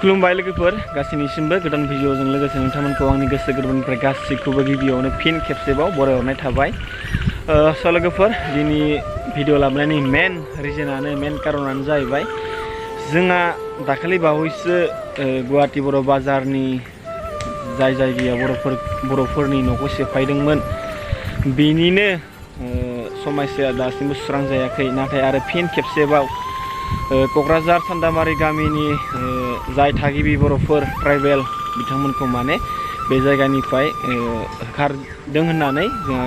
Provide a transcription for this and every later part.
खुलुमबाय लोगोफोर गासैनिसिमबो गोदान भिडिअजों लोगोसे नोंथांमोनखौ आंनि गोसो गोरबोनिफ्राय गासैखौबो गिबियावनो फिन खेबसेबाव बरायहरनाय थाबाय। लोगोफोर दिनै भिडिअ लाबोनायनि मेन कारनानो जाहैबाय जोंहा दाखालि बावैसो गुवाहाटी बर' बाजारनि जाय जायगायाव बर'फोरनि न'खौ सेफायदोंमोन बेनिनो समस्याया दासिमबो सुस्रांजायाखै। नाथाय आरो फिन खेबसेबाव क'क्राझार सान्दामारि गामिनि जाय थागिबि बर'फोर ट्राइबेल बिथांमोनखौ माने बे जायगानिफ्राय होखारदों होननानै जोंहा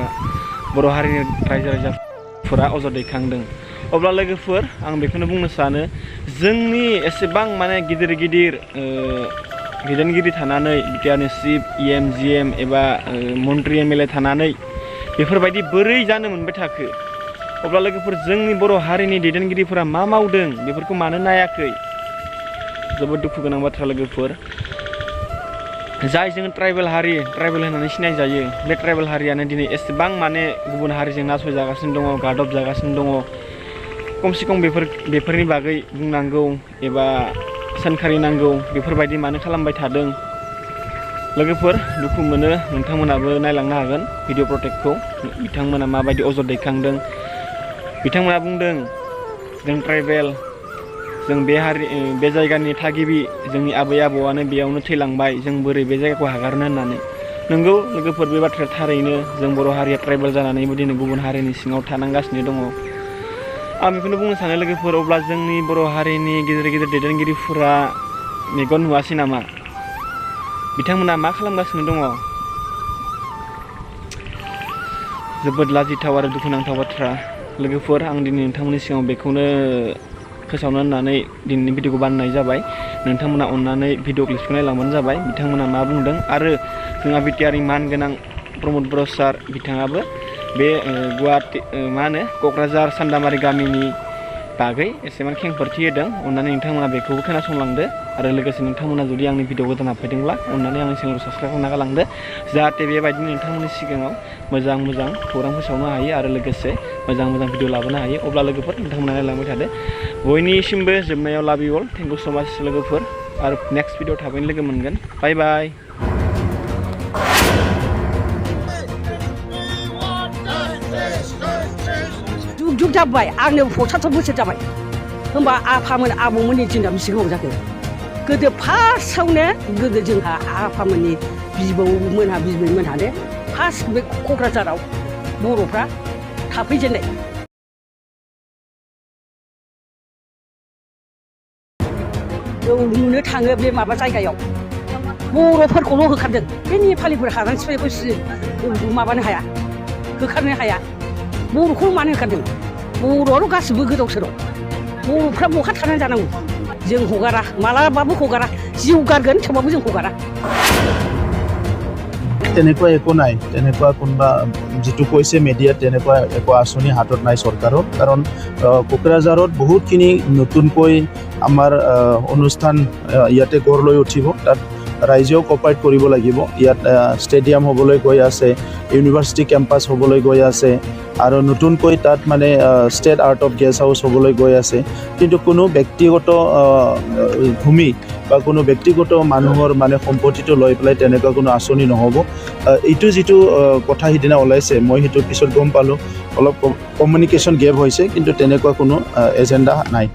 बर' हारिनि रायजो राजाफोरा अजद दैखांदों। अब्ला लोगोफोर आं बेखौनो बुंनो सानो जोंनि एसेबां माने गिदिर थानानै बिटिआरनि चिफ EM GM एबा मन्त्रि MLA थानानै बेफोरबायदि बोरै जानो मोनबाय थाखो? अब्ला लोगोफोर जोंनि बर' हारिनि दैदेनगिरिफोरा मा मावदों बेफोरखौ मानो नायाखै? जोबोद दुखु गोनां बाथ्रा लोगोफोर। जाय जों ट्राइबेल होननानै सिनायजायो बे ट्राइबेल हारियानो दिनै एसेबां माने गुबुन हारिजों नासयजागासिनो दङ, गादबजागासिनो दङ। खमसे खम बेफोरनि बागै बुंनांगौ एबा सोंखारिनांगौ बेफोरबायदि मानो खालामबाय थादों? लोगोफोर दुखु मोनो, नोंथांमोनाबो नायलांनो हागोन भिडिअ प्रटेक्टखौ बिथांमोना माबायदि अजद दैखांदों। बिथांमोना बुंदों जों ट्राइबेल, जों बे जायगानि थागिबि, जोंनि आबै आबौआनो बेयावनो थैलांबाय, जों बोरै बे जायगाखौ हगारनो होननानै। नंगौ लोगोफोर, बे बाथ्राया थारैनो जों बर' हारिया ट्राइबेल जानानैबो दिनै गुबुन हारिनि सिङाव थानांगासिनो दङ। आं बेखौनो बुंनो सानो लोगोफोर, अब्ला जोंनि बर' हारिनि गिदिर दैदेनगिरिफोरा मेगन नुवासै नामा? बिथांमोना मा खालामगासिनो दङ? जोबोद लाजिथाव आरो दुखुनांथाव बाथ्रा। लोगोफोर आं दिनै नोंथांमोननि सिगाङाव बेखौनो फोसावनो होननानै दिनैनि भिडिअखौ बानायनाय जाबाय। नोंथांमोना अननानै भिडिअ क्लिपखौ नायलांबानो जाबाय बिथांमोना मा बुंदों। आरो जोंहा बिटिआरनि मानगोनां प्रमद बर' सार बिथाङाबो बे क'क्राझार सान्दामारि गामिनि बागै एसेबां खेंफोरथि होदों। अननानै नोंथांमोना बेखौबो खोनासंलांदो आरो लोगोसे नोंथांमोना जुदि आंनि भिडिअ गोदान हाबफैदोंब्ला अननानै आंनि चेनेलखौ साबस्क्राइब खालामना गालांदो, जाहाथे बेबायदिनो नोंथांमोननि सिगाङाव मोजां खौरां फोसावनो हायो आरो लोगोसे मोजां भिडिअ लाबोनो हायो। अब्ला लोगोफोर नोंथांमोना नायलांबाय थादो। बयनिसिमबो जोबनायाव लाभ इउ अल, थेंक इउ सो माच लोगोफोर, आरो नेक्स्ट भिडिअ थाबैनो लोगो मोनगोन। बाय बाय। जुग जाबाय, आंनो 75 बोसोर जाबाय। होमबा आफामोन आबौमोननि दिना बेसे गोबाव जाखो? गोदो फार्स्टआवनो जोंहा आफामोननि बिबैमोनहानो फार्स्ट बे क'क्राझाराव बर'फ्रा थाफैजेननाय। नुनो थाङो बे माबा जायगायाव बर'फोरखौल' होखारदों। बे नेपालिफोर हादान सिफायनायखौ माबानो हाया, होखारनो हाया। बर'खौ मानो होखारदों? बर'आल' गासिबो गोदाव सोराव। बर'फ्रा बहा थानानै जानांगौ? जों हगारा, मालाबाबो हगारा। जिउ गारगोन थेवबाबो जों हगारा। তেনেকুৱা একো নাই, তেনেকুৱা কোনোবা যিটো কৈছে মিডিয়াত তেনেকুৱা একো আঁচনি হাতত নাই চৰকাৰৰ। কাৰণ কোকৰাঝাৰত বহুতখিনি নতুনকৈ আমাৰ অনুষ্ঠান ইয়াতে গঢ় লৈ উঠিব। তাত ৰাইজেও কপাৰেট কৰিব লাগিব। ইয়াত ষ্টেডিয়াম হ'বলৈ গৈ আছে, ইউনিভাৰ্চিটি কেম্পাছ হ'বলৈ গৈ আছে, আৰু নতুনকৈ তাত মানে state art of guest house হ'বলৈ গৈ আছে। কিন্তু কোনো ব্যক্তিগত ভূমি বা কোনো ব্যক্তিগত মানুহৰ মানে সম্পত্তিটো লৈ পেলাই তেনেকুৱা কোনো আঁচনি নহ'ব। এইটো যিটো কথা সিদিনা ওলাইছে, মই সেইটো পিছত গম পালোঁ, অলপ কমিউনিকেশ্যন গেপ হৈছে, কিন্তু তেনেকুৱা কোনো এজেণ্ডা নাই।